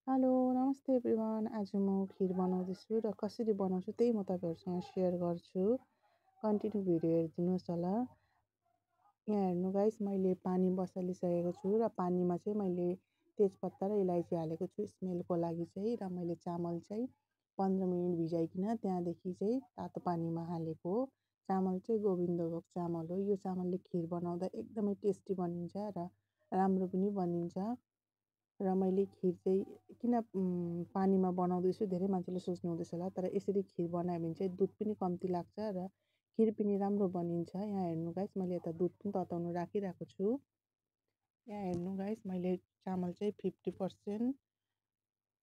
Hello, नमस्ते everyone. आज म खिर बनाउँदैछु र कसरी बनाउँछु त्यही म तपाईँहरूसँग सेयर गर्छु। कन्टिन्यू भिडियो हेरिदिनुहोस् होला। यहाँ हेर्नु गाइस, मैले पानी बसालिसकेको छु र पानीमा चाहिँ मैले तेजपत्ता र इलाइची हालेको छु स्मेलको लागि चाहिँ। र मैले चामल चाहिँ 15 मिनट भिजाइकन त्यहाँदेखि चाहिँ तातो पानीमा हालेको। चामल चाहिँ गोविन्दभोग चामल हो। यो चामलले खिर बनाउँदा एकदमै टेस्टी बनिन्छ र राम्रो पनि बनिन्छ। र मैले खिर चाहिँ किन पानीमा बनाउँदैछु, धेरै मान्छेले सोच्नु हुँदैछ होला, तर यसरी खिर बनायो भने चाहिँ दुध पनि कम्ती लाग्छ र खिर पनि राम्रो बनिन्छ। यहाँ हेर्नु गाइस, मैले यता दुध पनि तताउनु राखिरहेको छु। यहाँ हेर्नु गाइस, मैले चामल चाहिँ 50%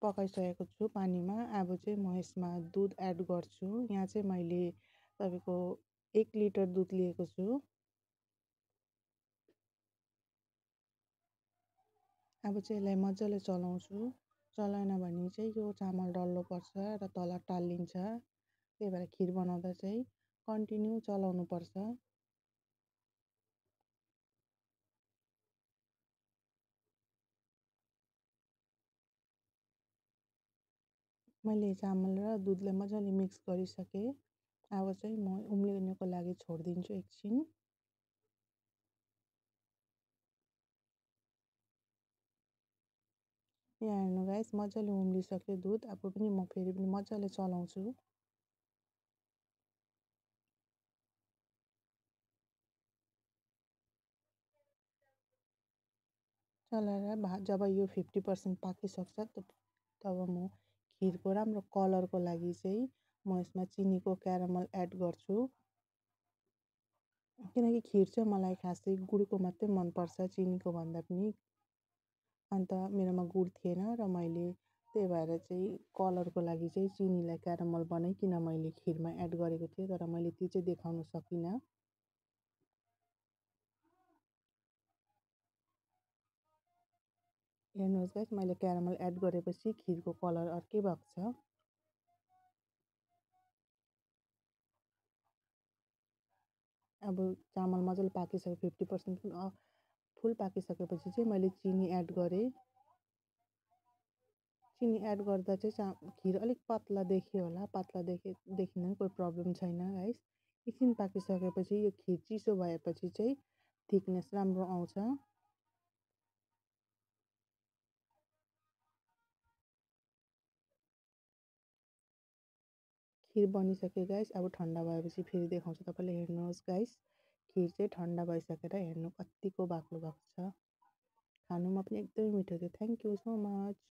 पकाइसकेको छु पानीमा। अब चाहिँ म यसमा दुध एड गर्छु। यहाँ चाहिँ मैले तपाईँको 1 लिटर दुध लिएको छु। अब चाहिँ यसलाई मजाले चलाउँछु। चलाएन भने चाहिँ यो चामल डल्लो पर्छ र तल टाल्लिन्छ। त्यही भएर खिर बनाउँदा चाहिँ कन्टिन्यू चलाउनु पर्छ। मैले चामल र दुधलाई मजाले मिक्स गरिसकेँ। अब चाहिँ म उम्लिनको लागि छोडिदिन्छु एकछिन। यहाँ हेर्नु गाइस, मजाले उम्लिसक्यो दुध। अब पनि म फेरि पनि मजाले चलाउँछु। चलाएर जब यो 50% पाकिसक्छ तब म खिरको राम्रो कलरको लागि चाहिँ म यसमा चिनीको क्यारामल एड गर्छु। किनकि खिर चाहिँ मलाई खासै गुडको मात्रै मनपर्छ, चिनीको भन्दा पनि। अन्त मेरोमा गुड थिएन र मैले त्यही भएर चाहिँ कलरको लागि चाहिँ चिनीलाई क्यारामल बनाइकन मैले खिरमा एड गरेको थिएँ, तर मैले त्यो चाहिँ देखाउन सकिनँ। हेर्नुहोस् गाइस, मैले क्यारामल एड गरेपछि खिरको कलर अर्कै भएको छ। अब चामल मजाले पाकिसक्यो, 50% फुल पाकिसकेपछि चाहिँ मैले चिनी एड गरेँ। चिनी एड गर्दा चाहिँ खिर अलिक पातला देखियो होला, पातला देखिँदा पनि कोही प्रब्लम छैन गाइस। एकछिन पाकिसकेपछि यो खिर चिसो भएपछि चाहिँ थिकनेस राम्रो आउँछ। खिर बनिसक्यो गाइस। अब ठन्डा भएपछि फेरि देखाउँछु तपाईँलाई। हेर्नुहोस् गाइस, खिर चाहिँ ठन्डा भइसकेर हेर्नु कत्तिको बाक्लो भएको छ। खानुमा पनि एकदमै मिठो थियो। Thank you so much.